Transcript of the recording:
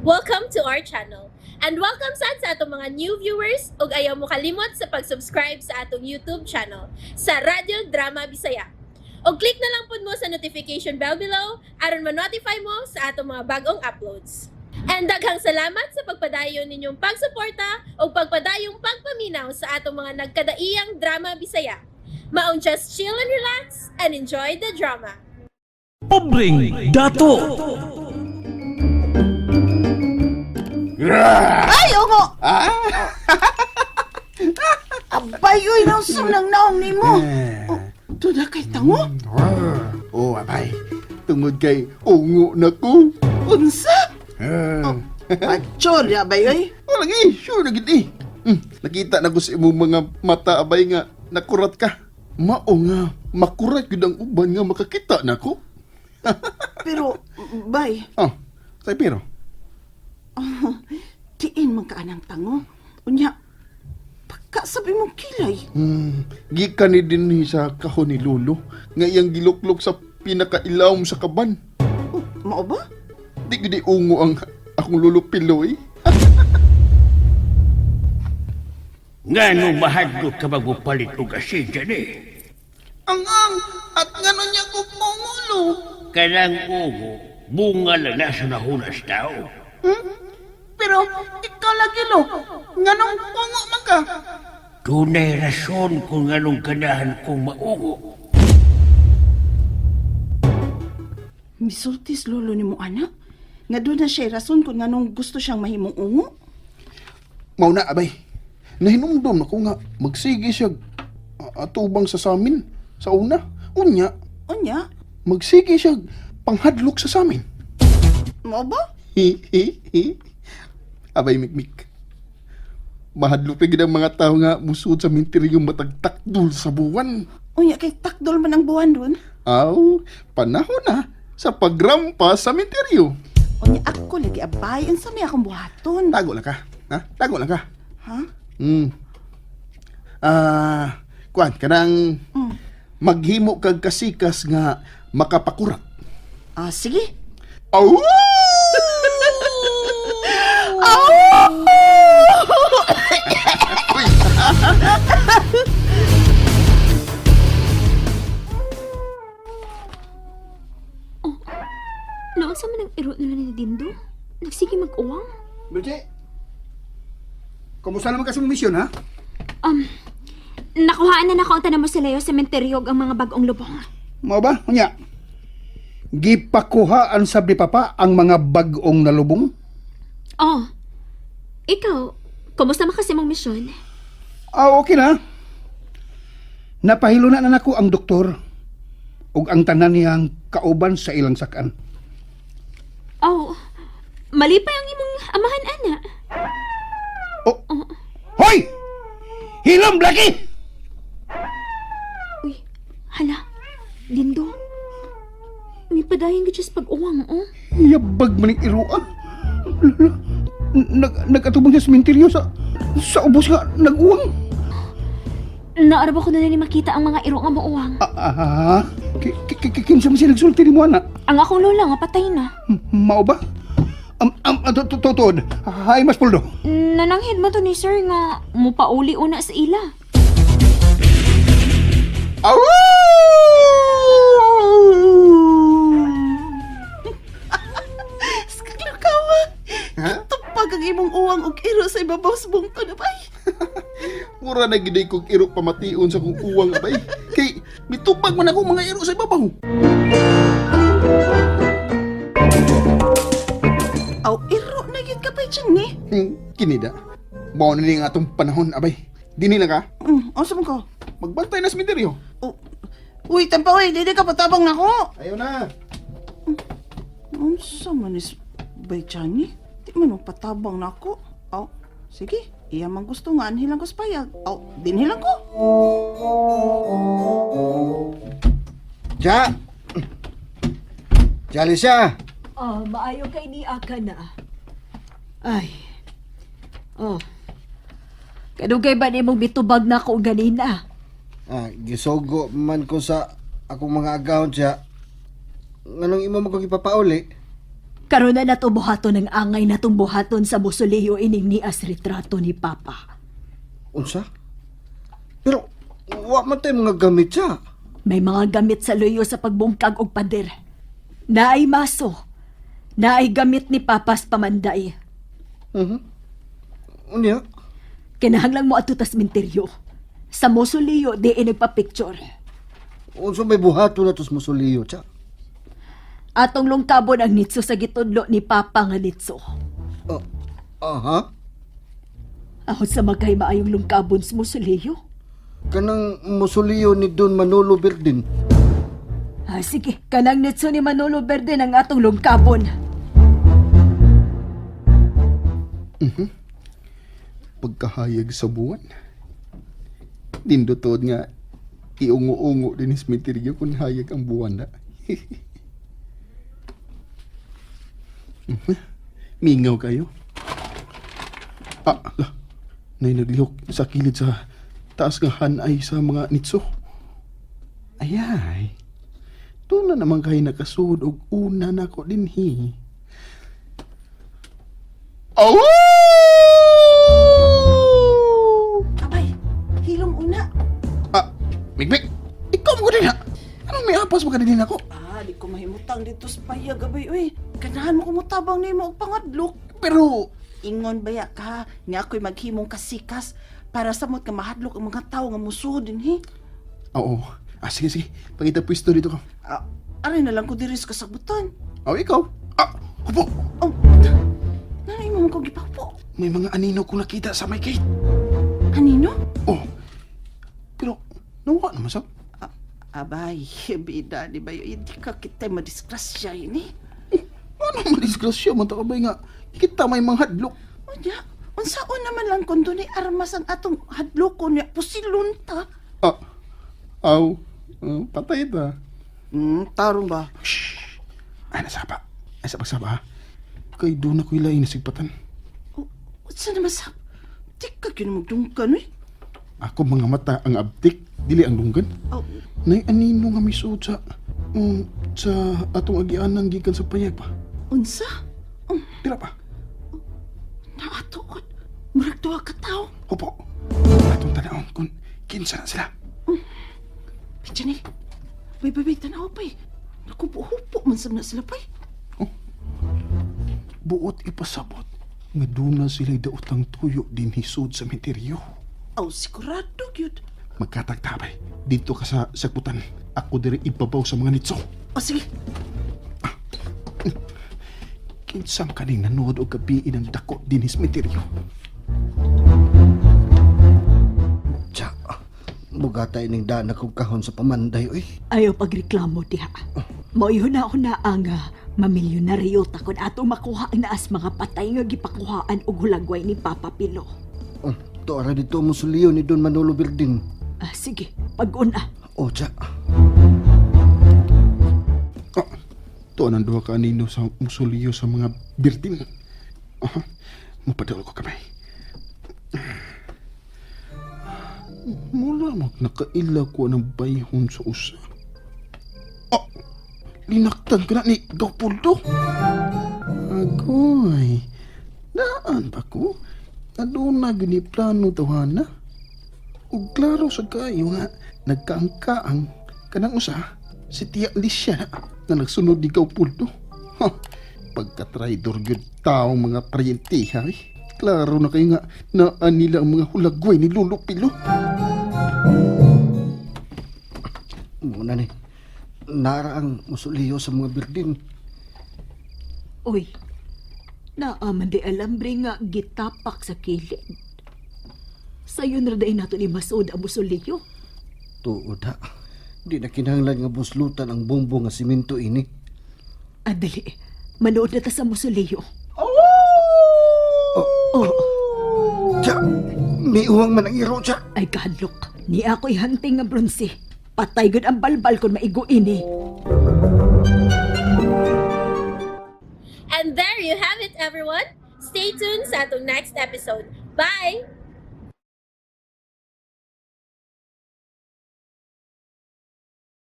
Welcome to our channel. And welcome sad sa atong mga new viewers ug ayaw mo kalimot sa pag-subscribe sa atong YouTube channel sa Radyo Drama Bisaya. Og click na lang pud mo sa notification bell below aron ma-notify mo sa atong mga bagong uploads. And daghang salamat sa pagpadayon ninyong pagsuporta ug pagpadayong pagpaminaw sa atong mga nagkadaiyang drama Bisaya. Maong just chill and relax and enjoy the drama. Pobreng Dato. Ay, ungo! Abay, uy, nausam ng naong ni mo. Oh, doon na kay tango? Oh, abay. Tungod kay ungo na ko. Unsa? Ah. Pachor, abay, uy. Wala eh, sure na gid eh. Nakita na ko sa imong mga mata abay nga nakurat ka. Mao nga, makurat gud ang uban nga makakita na ko. Pero, bay, Oh, say pero. tiin man ka anang tango. Unya, pagkasabi mong kilay. Gikan ni dinhi sa kahon ni Lolo nga iyang giluklok sa pinakailawom sa kaban. Oh, mao ba? Di gid ungo ang akong Lolo Piloy. Nga nung mahadlok ka magpapalit og asin dyan eh. Ang ang at ngano niya ko pungulo. Kanang ugo, bunga lang na sa nahunas tao. Pero ikaw lagi lo, nganong ungo man ka? Dunay rason kung anong ganahan kong maungo. Misultis lolo ni mo, anak. Nga doon na siya rason kung nganong gusto siyang mahimong ungo. Mao na abay. Nahinumdum ako nga magsige siya atubang sa samin sa una. Unya, Unya, magsige siya panghadlok sa samin. mao ba? Hi hi hi. Abay mikmik. Mahadlok na gid ang mga tao nga musud sa minteryo matagtakdol sa buwan. Unya, kay takdol man ang buwan doon. Aw, panahon na sa pagrampa sa minteryo. Unya, ako lagi abay. Unsa may akong buhaton? Tago lang ka. Ha? Tago lang ka. Ha? Ah, kuan kanang maghimo kag kasikas nga makapakurat. Ah, sige. Aw! Noon sa man ang iro nila ni Dindo? Nagsige mag-uwang? Dulce, kumusta naman kasi mong misyon, ha? Um, nakuhaan na nako ang tanan mo sa Leo sa sementeryo ug ang mga bagong lubong. Mao ba? Unya, gipakuhaan sab ni Papa ang mga bag-ong nalubong? Oh, ikaw, kumusta man kasi mong misyon? Ah, okay na. Napahilo na nako ang doktor ug ang tanan niyang kauban sa ilang sakan. Oh, malipay ang imong amahan, ana. Oh. Hoy! Hilom, Blackie! Uy, hala, Dindo. May padayon gid siya sa pag-uwang, oh. Yabag man ang iruan. Nag-atubang sa sementeryo sa ubos nga nag-uwang. Naaraba ko na ni makita ang mga iro nga mauwang. Ah, kinsa man siya nagsulti ni mo, anak? Ang akong lola nga patay na. Mao ba? Tuod. Hay, mas puldo. Nananghid mo to ni sir nga mupauli una sa ila. Aw! Skaglakawa! Kitupag ang imong uwang og iro sa ibabaw sa bungto na bay. Mura na gid kog iro pamation sa kong uwang abay. Kay mitupag man ako mga iro sa ibabaw. Aw, iro na gyud ka pa dyan ni. Kinida. Mao na ni ang atong panahon abay. Dini lang ka. Unsa man ko? Magbantay na sa sementeryo. Oh, uy, tampa uy, dili ka patabang nako. Ayaw na. Unsa man is bay Johnny? Di man mo patabang nako. Aw, sige. Iya man gusto nga anhi lang ko sa payag. Aw, dinhi lang ko. Ja! Ja, Lisa! Oh, maayo kay ni Aka na. Ay. Oh. Kadugay ba nimong bitubag na ako ganina? Ah, gisogo man ko sa akong mga account siya. Nganong imo mo kong ipapauli? Karon na nato buhaton ang angay natong buhaton sa musoleo ining nias retrato ni Papa. Unsa? Pero wa man tay mga gamit siya. May mga gamit sa luyo sa pagbungkag og pader. Naay maso. Naay gamit ni Papas pamanday. Unya? Kinahanglan mo ato tas minteryo. Sa mausoleo di nagpa-picture. Unsa may buhaton nato sa musuliyo siya? Atong lungkabon ang nitso sa gitudlo ni Papa nga nitso. Ah, aha. Ahon sa magkay maayong lungkabon sa mausoleo. Kanang musuliyo ni Don Manolo Berdin. Ah, sige, kanang nitso ni Manolo Verde ang atong lungkabon. Pagkahayag sa buwan. Dindotod nga, iungo-ungo din is mitiryo kung hayag ang buwan na. Mingaw kayo. Ah, la. Nay naglihok sa kilid sa taas nga hanay sa mga nitso. Ayay. Doon na naman kayo nakasuod og una na ko dinhi. Oh! Abay, hilom una. Ah, Migmig! Ikaw mo ko din ha! Anong may apas mo ka din ako? Ah, di ko mahimutang dito sa payag, abay, uy. Ganahan mo kumutabang nimo og pangadlok. Pero, Ingon baya ka, nga ako'y maghimong kasikas para samot nga mahadlok ang mga tawo nga musuod dinhi. Oo. Ah, sige, sige. Pangita pwesto dito ka. Ah, aray na lang ko diri sa kasabutan. Oh, ikaw. Ah, hupo! Oh, nanay mo ko gipapo. May mga anino ko nakita sa may gate. Anino? Oh. Pero, nawa naman sa... Ah, abay, bida, di ba yun? Hindi ka kita madisgrasya ini. Ano madisgrasya man ta kabay nga. Kita may mga hadlok. Unya, unsaon naman lang kung dunay armas ang atong hadlokon niya, pusilon ta. Ah, aw. Ah, patay ta. Tarong ba? Shh. Ay, nasa pa. Ay, sa pagsaba ha. Kay doon ako'y lain nasigpatan. O, unsa naman sa... Di ka yun magdunggan, eh. Ako mga mata ang abtik, dili ang dunggan. Oh, Nay anino nga misuod sa sa atong agianan gikan sa payag pa. unsa? Dira pa. Naatuod. Murag duha ka tawo. Opo. Atong tanawon kung kinsa na sila. Pichani. Bay, bay, bay, tanaw pa eh. Naku, hupo man sab na sila pa eh. Buot ipasabot nga doon na sila'y daotang tuyo din hisod sa menteryo. Aw, sigurado gyud. Magkatagtabay. Dito ka sa sagputan. Ako diri ibabaw sa mga nitso. O sige, Kinsang kaning nanood og gabiin ang dako din his menteryo. Tsa, bugata ining dana kong kahon sa pamanday, uy. Ayaw pagreklamo diha. Mo'y na na ang mamilyonaryo ta kun ato makuha ang naas mga patay nga gipakuhaan og hulagway ni Papa Pilo. Oh, tuara dito ang musuliyo ni Don Manolo Berdin. Ah, sige, pag-una. Oh, tsa. Ah, tuon ang duha ka anino sa musuliyo sa mga birtin. Aha, mapadol ko kamay. Mula mag nakaila ko ng bayhon sa usa. Ah, linaktan ka na ni Gapuldo. Agoy, daan ba ko? Aduna gini plano tawhana. Ug klaro sa kayo nga nagkaangkaang kanang usa si Tia Alicia na nagsunod ni Gapuldo. Ha, pagka-traidor gyud taong mga priyente ha. Eh. Klaro na kayo nga naa nila ang mga hulagway ni Lolo Pilo. Muna ni. Nara ang musuliyo sa mga Berdin. Uy, naaman di alambre nga gitapak sa kilid. Sayon ra day nato ni Masud ang musuliyo. Tuod ha. Di na kinahanglan nga buslutan ang bombo nga simento ini. Adali, manood na ta sa musuliyo. Oh. Oh, Tsa, may uwang man ang iro, tsa. ay kahadlok. Ni ako'y hunting nga bronze. Patay gud ang balbal kung maigo ini. And there you have it, everyone. Stay tuned sa atong next episode. Bye!